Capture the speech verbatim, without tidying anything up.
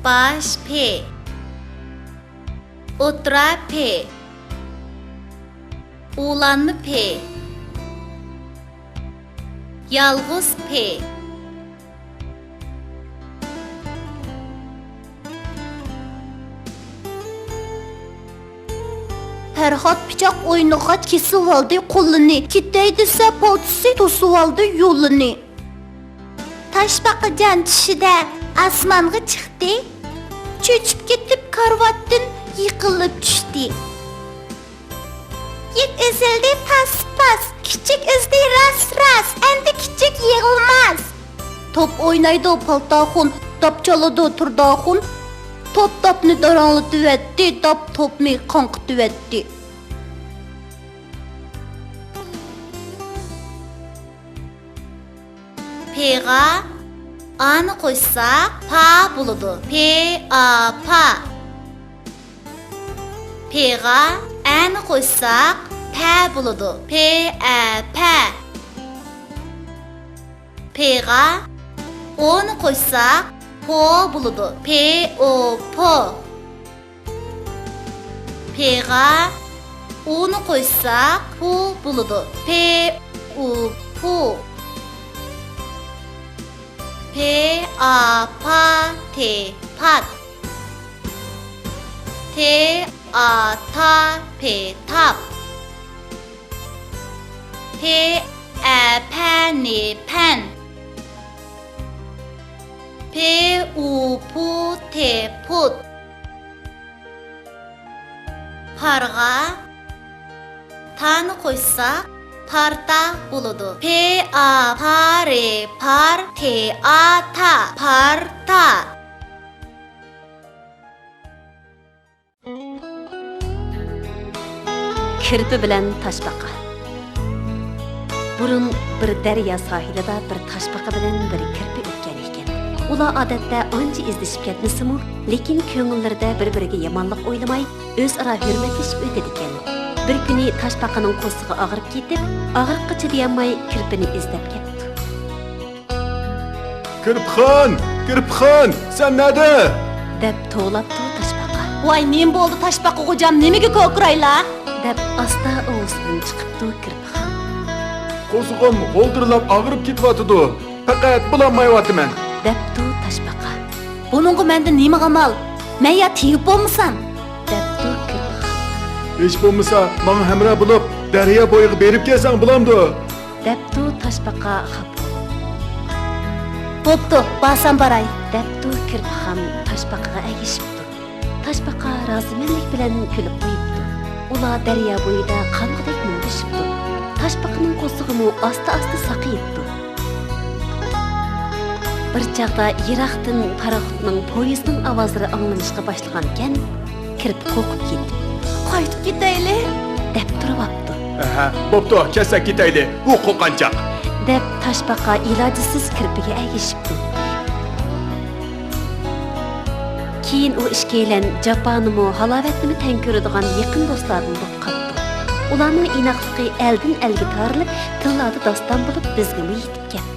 باش پې. ئوتتۇرا پې. ئۇلانما پې. يالغۇز پې. پەرھات پىچاق ئوينىغاچ كېسىۋالدى قولىنى، كېتەي دېسە پالچىسى توسۇۋالدى يولىنى. تاشپاقىجان چۈشىدە ئاسمانغا چىقتى، چۆچۈپ كېتىپ كارىۋاتتىن يىقىلىپ چۈشتى. يىپ ئۈزۈلدى پاس-پاس، كۈچۈك ئۈزدى راس-راس، ئەمدى كۈچۈك يىغىلماس. توپ ئوينايدۇ پالتاخۇن، داپ چالىدۇ تۇرداخۇن. توپ داپنى داراڭلىتىۋەتتى، داپ توپنى قاڭقىتىۋەتتى. پېغا ئانى قوشساق پا بولىدۇ. پې ئا پا. پېغا ئەنى قوشساق پە بولىدۇ. پې ئە پە. پېغا ئونى قوشساق پو بولىدۇ. پې ئو پو. پېغا ئۇنى قوشساق پۇ بولىدۇ. پې ئۇ پۇ. پې ئا پا تې پات. تې ئا تا پې تاپ. پې ئە پە نې پەن. پې ئۇ پۇ تې پۇت. پارغا تانى قوشساق پارتا بولىدۇ. پې ئا پا رې پار، تې ئا تا، پارتا. كىرپە بىلەن تاشپاقا. بۇرۇن بىر دەريا ساھىلىدا بىر تاشپاقا بىلەن بىر كىرپە ئۆتكەن ئىكەن. ئۇلار ئادەتتە ئانچە ئىزدىشىپ كەتمىسىمۇ، لېكىن كۆڭۈللىرىدە بىر-بىرىگە يامانلىق ئويلىماي، ئۆزئارا ھۆرمەتلىشىپ ئۆتىدىكەن. بىر كۈنى تاشپاقىنىڭ قورسىقى ئاغرىپ كېتىپ، ئاغرىققا چىدىيالماي كىرپىنى ئىزدەپ كەپتۇ. كىرپىخان! كىرپىخان! سەن نەدە؟ دەپ توۋلاپتۇ تاشپاقا. ۋاي، نېمە بولدى تاشپاقا غوجام، نېمىگە كوكۇرايلا؟ دەپ ئاستا ئاۋۇزىدىن چىقىپتۇ كىرپىخان. قورسىقىم غولدۇرلاپ ئاغرىپ كېتىۋاتىدۇ. پەقەت بولالمايۋاتىمەن. دەپتۇ تاشپاقا. بۇنىڭغا مەندىن نېمە ئامال؟ مەن يا تېگىپ بولمىسام؟ دەپتۇ كىرپىخان. ھېچ بولمىسا ماڭا ھەمراھ بولۇپ دەريا بويىغا بېرىپ كەلسەڭ بولامدۇ؟ دەپتۇ تاشپاقا خاپا بولۇپ. بوپتۇ، بارسام باراي. دەپتۇ كىرپىخان تاشپاقىغا ئەگىشىپتۇ. تاشپاقا رازىمەنلىك بىلەن كۈلۈپ قويۇپتۇ. ئۇلار دەريا بويىدا قانغۇدەك مۇڭدىشىپتۇ. تاشپاقىنىڭ قورسىقىمۇ ئاستا-ئاستا ساقىيىپتۇ. بىر چاغدا يىراقتىن پاراخوتنىڭ، پويىزنىڭ ئاۋازلىرى ئاڭلىنىشقا باشلىغانىكەن، كىرپى قورقۇپ كېتىپ، قايتىپ كېتەيلى، دەپ تۇرۇۋاپتۇ. ئەھە، بوپتۇ، كەتسەك كېتەيلى، ئۇ قورققانچاق. دەپ تاشپاقا ئىلاجسىز كىرپىگە ئەگىشىپتۇ. كېيىن ئۇ ئىككىيلەن جاپانىمۇ، ھالاۋەتنىمۇ تەڭ كۆرىدىغان يېقىن دوستلاردىن بولۇپ قاپتۇ. ئۇلارنىڭ ئىناقلىقى ئەلدىن ئەلگە تارىلىپ، تىللاردا داستان بولۇپ، بىزگىمۇ يېتىپ كەپتۇ.